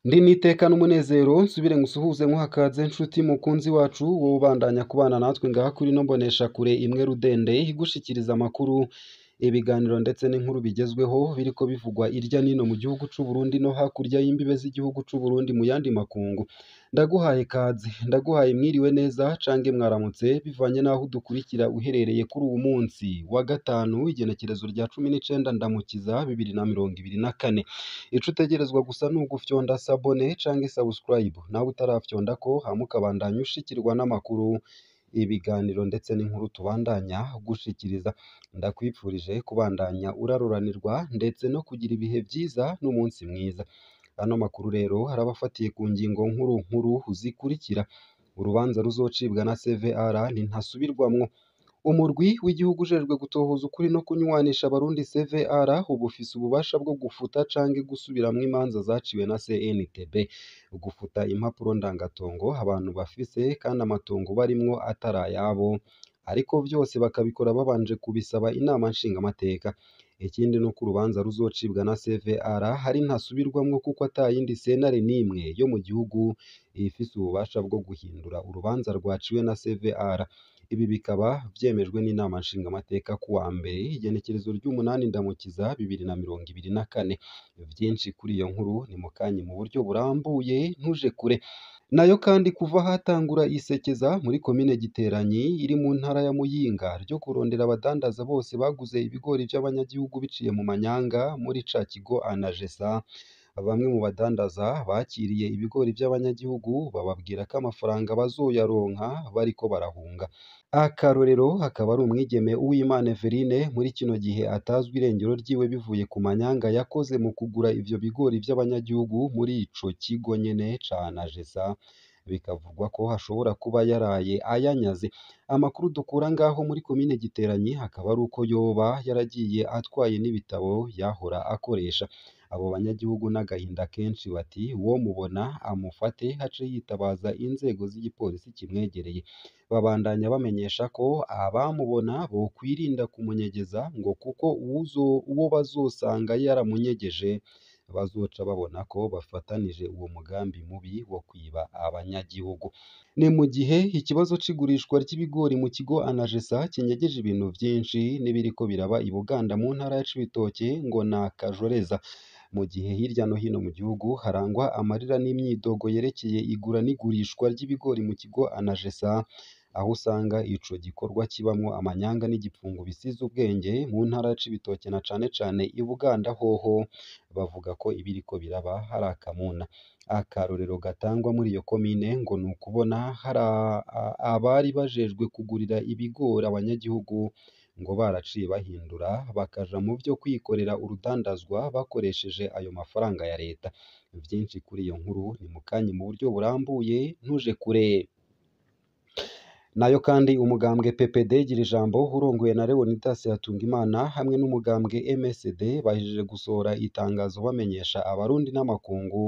Ndi niteka n'umunezero nsubire ngusuhuze nkuhakaze nshuti mukunzi wacu wowe ubandanya kubana natwe ngaha kuri no mbonesha kure imwe rudende igushikiriza amakuru, ibiganiro ndetse n'inkuru bigezweho biriko bivugwa irya nino mu gihugu c'u Burundi no hakurya y'imbibe z'igihugu c'u Burundi mu yandi makungu. Ndaguhaye kaze, ndaguhaye mwiriwe neza cange mwaramutse bivanye n'aho udukurikira uherereye kuri uwu munsi wa gatanu igenekerezo rya 19 Ndamukiza 2024. Ico utegerezwa gusa ni ugufyonda sabone canke subscribe, nawe utarafyonda ko hama ukabandanya ushikirwa n'amakuru, ibiganiro ndetse n'inkuru tubandanya gushikiriza. Ndakwipfurije kubandanya uraruranirwa ndetse no kugira ibihe vyiza n'umunsi mwiza. Ano makuru rero arabafatiye ku ngingo nkuru nkuru zikurikira: urubanza ruzocibwa na CVR ntintasubirwamwo, umurwi w'igihugu ujejwe gutohoza ukuri no kunywanisha abarundi CVR ubu ufise ububasha bwo gufuta canke gusubiramwo imanza zaciwe na CNTB, gufuta impapuro ndangatongo abantu bafise kandi amatongo barimwo atari ayabo, ariko vyose bakabikora babanje kubisaba inama nshingamateka. Ikindi nuko urubanza ruzocibwa na CVR hari ntasubirwamwo kuko atayindi sentare n'imwe yo mu gihugu ifise ububasha bwo guhindura urubanza rwaciwe na CVR. Ibi bikaba vyemejwe n'inama nshingamateka kuwa mbere igenekerezo ry'umunani Ndamukiza 2024. Vyinshi kuri iyo nkuru ni mukanye mu buryo burambuye, ntuje kure. Nayo kandi kuva hatangura isekeza muri komine Giteranyi iri mu ntara ya Muyinga ryo kurondera abadandaza bose baguze ibigori vy'abanyagihugu biciye mu manyanga muri ca kigo Anagesa, bamwe mu badandaza bakiriye ibigori vy'abanyagihugu bababwira ko amafaranga bazoyaronka bariko barahunga. Akarorero akaba ari umwigeme Uwimana Everine muri kino gihe atazwi irengero ryiwe bivuye ku manyanga yakoze mu kugura ivyo bigori vy'abanyagihugu muri ico kigo nyene ca Anagesa, bikavugwa ko hashobora kuba yaraye ayanyaze. Amakuru dukura ngaho muri komine Giteranyi akaba ari uko yoba yaragiye atwaye n'ibitabo yahora akoresha. Abo banyagihugu n'agahinda kenshi bati uwo mubona amufate hace yitabaza inzego z'igipolisi kimwegereye. Babandanya bamenyesha ko abamubona bokwirinda kumunyegeza ngo kuko uwo bazosanga yaramunyegeje bazoca babona ko bafatanije uwo mugambi mubi wo kwiba abanyagihugu. Ni mu gihe ikibazo c'igurishwa ry'ibigori mu kigo Anagesa kinyegeje ibintu vyinshi n'ibiriko biraba i Buganda mu ntara ya Cibitoke ngo ni akajoreza. Mu gihe hirya no hino mu gihugu harangwa amarira n'imyidogo yerekeye igura n'igurishwa ry'ibigori mu kigo Anagesa, aho usanga ico gikorwa kibamwo amanyanga n'igipfungu bisize ubwenge mu ntara ya Cibitoke na cane cane i Buganda hoho bavuga ko ibiriko biraba hari akamuna. Akarorero gatangwa muri iyo komine ngo ni ukubona hari abari bajejwe kugurira ibigori abanyagihugu ngo baraciye bahindura bakaja mu vyo kwikorera urudandazwa bakoresheje ayo mafaranga ya leta. Vyinshi kuri iyo nkuru ni mukanye mu buryo burambuye, ntuje kure. Nayo kandi umugambwe PPD Girijambo urongoye na Leonidas Hatungimana hamwe n'umugambwe MSD bahejeje gusohora itangazo bamenyesha abarundi n'amakungu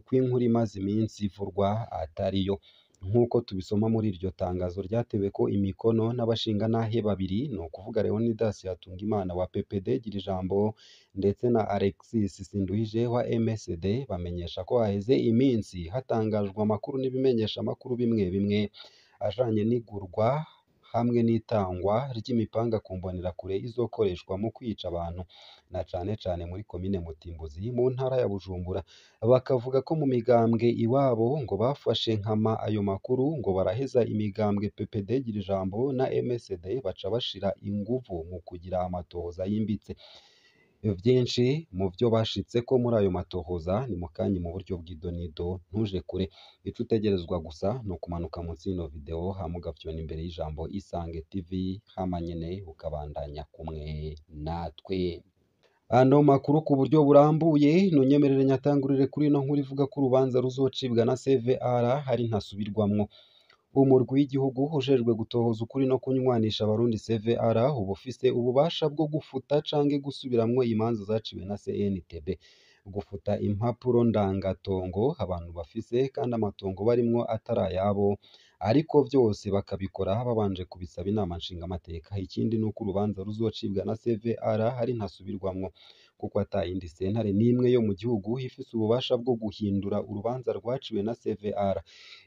ko inkuru imaze iminsi ivurwa atariyo. Nk'uko tubisoma muri iryo tangazo ryateweko imikono n'abashingantahe babiri, ni ukuvuga Leonidas Hatungimana wa PPD Girijambo ndetse na Alexis Sinduhije wa MSD, bamenyesha ko haheze iminsi hatangajwe amakuru n'ibimenyeshamakuru bimwe bimwe ajanye n'igurwa hamwe n'itangwa ry'imipanga ku mbonerakure izokoreshwa mu kwica abantu na cane cane muri komine Mutimbuzi mu ntara ya Bujumbura. Bakavuga ko mu migambwe iwabo ngo bafashe nkama ayo makuru ngo baraheza imigambwe PPD Girijambo na MSD baca bashira inguvu mu kugira amatohoza yimbitse. Vyinshi mu vyo bashitseko muri ayo matohoza ni mukanye mu buryo bw'idonido, ntuje kure. Ico utegerezwa gusa ni ukumanuka munsi y'ino video hama ugafyona imbere y'ijambo Isange TV hama nyene ukabandanya kumwe natwe. Ano makuru ku buryo burambuye nunyemerere nyatangurire kuri ino nkuru ivuga ko urubanza ruzocibwa na CVR hari ntasubirwamwo. Umurwi w'igihugu ujejwe gutohoza ukuri no kunywanisha abarundi CVR uba ufise ububasha bwo gufuta canke gusubiramwo imanza zaciwe na CNTB, gufuta impapuro ndangatongo abantu bafise kandi amatongo barimwo atari ayabo, Ariko vyose bakabikora babanje kubisaba inama nshingamateka. Ikindi nuko urubanza ruzocibwa na CVR ari ntasubirwamwo, kuko ata yindi sentare n'imwe yo mu gihugu ifise ububasha bwo guhindura urubanza rwaciwe na CVR.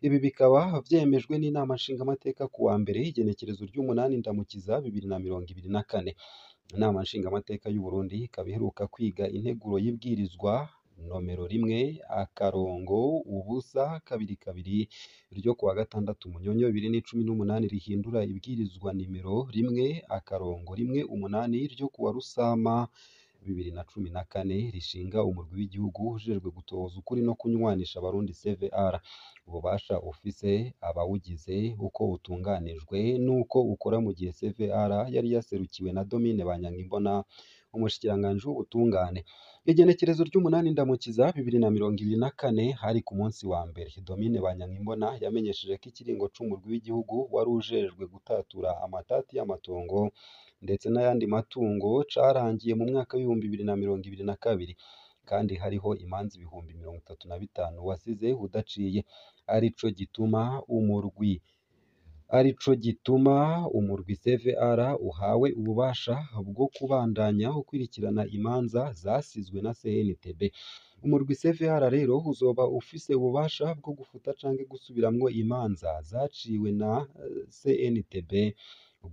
Ibi bikaba vyemejwe n'inama nshingamateka ku wa mbere igenekerezo ry'umunani Ndamukiza 2024. Inama nshingamateka y'u Burundi ikaba iheruka kwiga integuro y'ibwirizwa nomero 1-022 ryo kuwa gatandatu Munyonyo 2018 rihindura ibwirizwa nimero 1-18 ryo kuwa Rusama 2014 rishinga umurwi w'igihugu ujejwe gutohoza ukuri no kunywanisha abarundi CVR. Ububasha ufise abawugize, uko utunganijwe n'uko ukora mu gihe CVR yari yaserukiwe na Domine Banyankimbona, umushikiranganji w'ubutungane. Igenekerezo ry'umunani Ndamukiza 2024 hari ku munsi wa mbere. Domine Banyankimbona yamenyesheje ko ikiringo c'umurwi w'igihugu wari ujejwe gutatura amatati y'amatongo ndetse n'ayandi matungo carangiye mu mwaka w'2022, kandi hariho imanza 35,000 wasize udaciye, arico gituma umurwi CVR uhawe ububasha bwo kubandanya ukurikirana imanza zasizwe na CNTB. Umurwi CVR rero uzoba ufise ububasha bwo gufuta canke gusubiramwo imanza zaciwe na CNTB,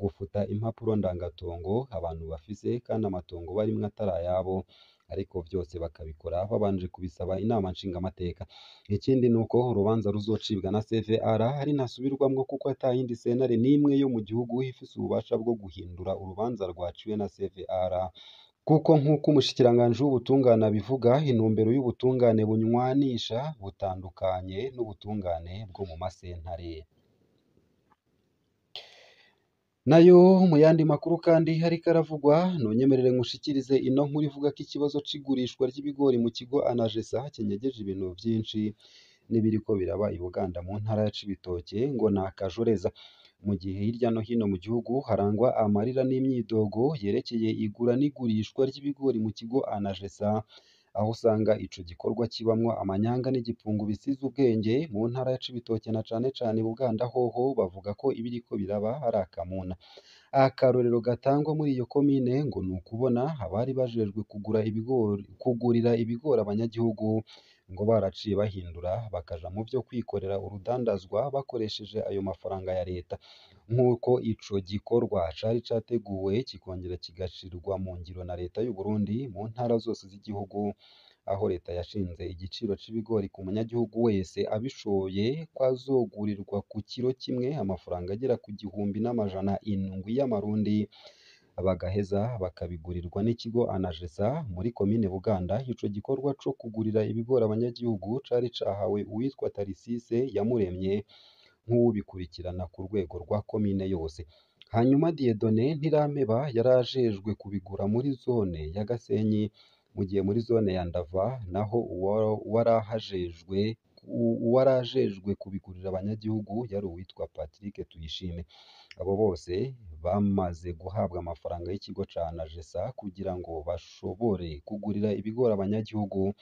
gufuta impapuro ndangatongo abantu bafise kandi amatongo barimwo atari ayabo, ariko vyose bakabikora babanje kubisaba inama nshingamateka. Ikindi nuko urubanza ruzocibwa na CVR ari ntasubirwamwo, kuko ata yindi sentare n'imwe yo mu gihugu ifise ububasha bwo guhindura urubanza rwaciwe na CVR, kuko nk'uko umushikiranganji w'ubutungane abivuga, intumbero y'ubutungane bunywanisha butandukanye n'ubutungane bwo mu masentare. Nayo mu yandi makuru kandi hariko aravugwa, nonyemerere nkushikirize ino nkuru ivuga ko ikibazo c'igurishwa ry'ibigori mu kigo Anagesa kinyegeje ibintu vyinshi n'ibiriko biraba i Buganda mu ntara ya Cibitoke ngo ni akajoreza. Mu gihe hirya no hino mu gihugu harangwa amarira n'imyidogo yerekeye igura n'igurishwa ry'ibigori mu kigo Anagesa, aho usanga ico gikorwa kibamwo amanyanga n'igipfungu bisize ubwenge mu ntara ya Cibitoke na cane cane Buganda hoho bavuga ko ibiriko biraba ari akamuna. Akarorero gatangwa muri iyo komine ngo ni ukubona abari bajejwe kugurira ibigori abanyagihugu ngo baraciye bahindura bakaja mu vyo kwikorera urudandazwa bakoresheje ayo mafaranga ya leta, nk'uko ico gikorwa cari categuwe kikongera kigashirwa mu ngiro na leta y'u Burundi mu ntara zose z'igihugu, aho leta yashinze igiciro c'ibigori ku munyagihugu wese abishoye ko azogurirwa ku kiro kimwe amafaranga agera ku 1700 y'amarundi, bagaheza bakabigurirwa n'ikigo Anagesa muri komine Buganda. Ico gikorwa co kugurira ibigori abanyagihugu cari cahawe uwitwa Tarisise Yamuremye nk'uwubikurikirana ku rwego rwa komine yose. Hanyuma Dieudonné Ntirampeba yari ajejwe kubigura muri zone ya Gasenyi, mu gihe muri zone ya Ndava naho uwarajejwe kubigurira abanyagihugu yari uwitwa Patrick Tuyishime. Abo bose bamaze guhabwa amafaranga y'ikigo ca Anagesa kugira ngo bashobore kugurira ibigori abanyagihugu,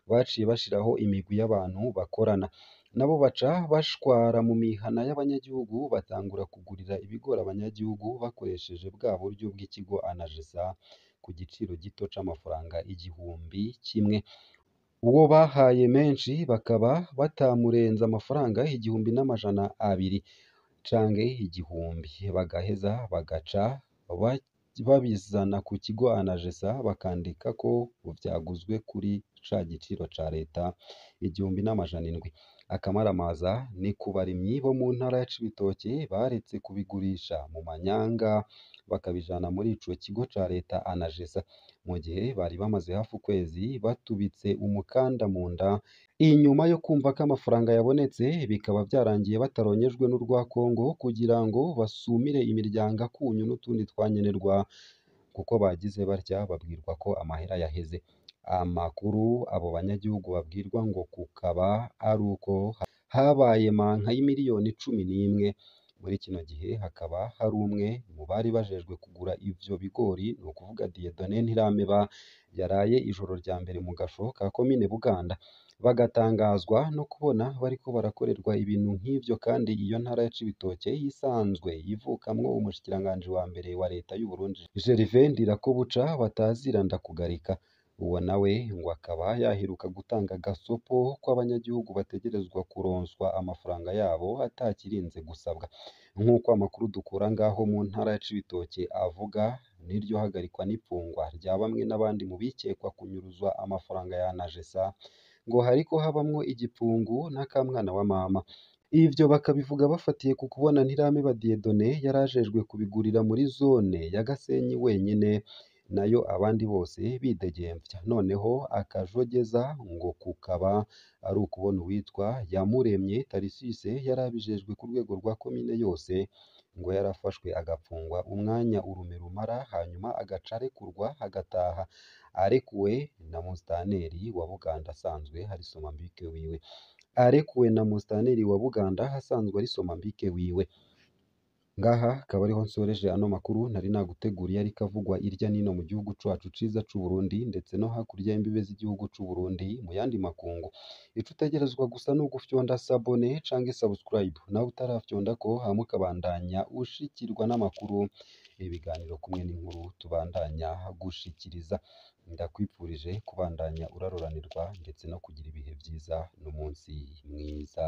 baciye bashiraho imigwi y'abantu bakorana nabo, baca bashwara mu mihana y'abanyagihugu batangura kugurira ibigori abanyagihugu bakoresheje bwa buryo bw'ikigo Anagesa ku giciro gito c'amafaranga 1000. Uwo bahaye menshi bakaba batamurenza amafaranga 1200 canke 1000, bagaheza bagaca babizana ku kigo Anagesa bakandika ko vyaguzwe kuri ca giciro ca leta 1700. Akamaramaza ni ku barimyi bo mu ntara ya Cibitoke baretse kubigurisha mu manyanga bakabijana muri ico kigo ca leta Anagesa, mu gihe bari bamaze hafi ukwezi batubitse umukanda mu nda inyuma yo kumva ko amafaranga yabonetse, bikaba vyarangiye bataronyejwe n'urwa Kongo kugira ngo basumire imiryango akunyu n'utundi twankenerwa, kuko bagize batya babwirwa ko amahera yaheze. Amakuru abo banyagihugu babwirwa ngo kukaba ari uko habaye manka y'imiliyoni 11. Muri kino gihe hakaba hari umwe mu bari bajejwe kugura ivyo bigori, ni ukuvuga Dieudonné Ntirameba, yaraye ijoro rya mbere mu gasho ka komine Buganda. Bagatangazwa no kubona bariko barakorerwa ibintu nk'ivyo kandi iyo ntara ya Cibitoke isanzwe ivukamwo umushikiranganji wa mbere wa leta y'u Burundi Gervais Ndirakobuca batazira Ndakugarika. Uwo nawe ngo akaba yaheruka gutanga gasopo ko abanyagihugu bategerezwa kuronswa amafaranga yabo atakirinze gusabwa. Nk'uko amakuru dukura ngaho mu ntara ya Cibitoke avuga, n'iryo hagarikwa n'ipfungwa rya bamwe n'abandi mu bikekwa kunyuruzwa amafaranga ya Najesa, ngo hariko habamwo igipfungu n'akamwana wa mama. Ivyo bakabivuga bafatiye ku kubona Ntirameba Dieudonné yarajejwe kubigurira muri zone ya Gasenyi wenyene, nayo abandi bose bidegemvya. Noneho akajogeza ngo kukaba ari ukubona uwitwa Yamuremye Tarisise yarabijejwe ku rwego rwa komine yose, ngo yarafashwe agapfungwa umwanya urume rumara, hanyuma agaca arekurwa agataha, arekuwe na musitanteri wa Buganda asanzwe ari Somambike wiwe. Arekuwe na musitanteri wa Buganda asanzwe ari Somambike wiwe. Ngaha akaba ariho nsoreje ano makuru nari naguteguriye ariko avugwa irya nino mu gihugu cacu ciza c'u Burundi ndetse no hakurya y'imbibe z'igihugu c'u Burundi mu yandi makungu. Ico utegerezwa gusa ni ugufyonda s'abonner canke subscribe, nawe utarafyondako hama ukabandanya ushikirwa n'amakuru, ibiganiro kumwe n'inkuru tubandanya gushikiriza. Ndakwipfurije kubandanya uraroranirwa ndetse no kugira ibihe vyiza n'umunsi mwiza.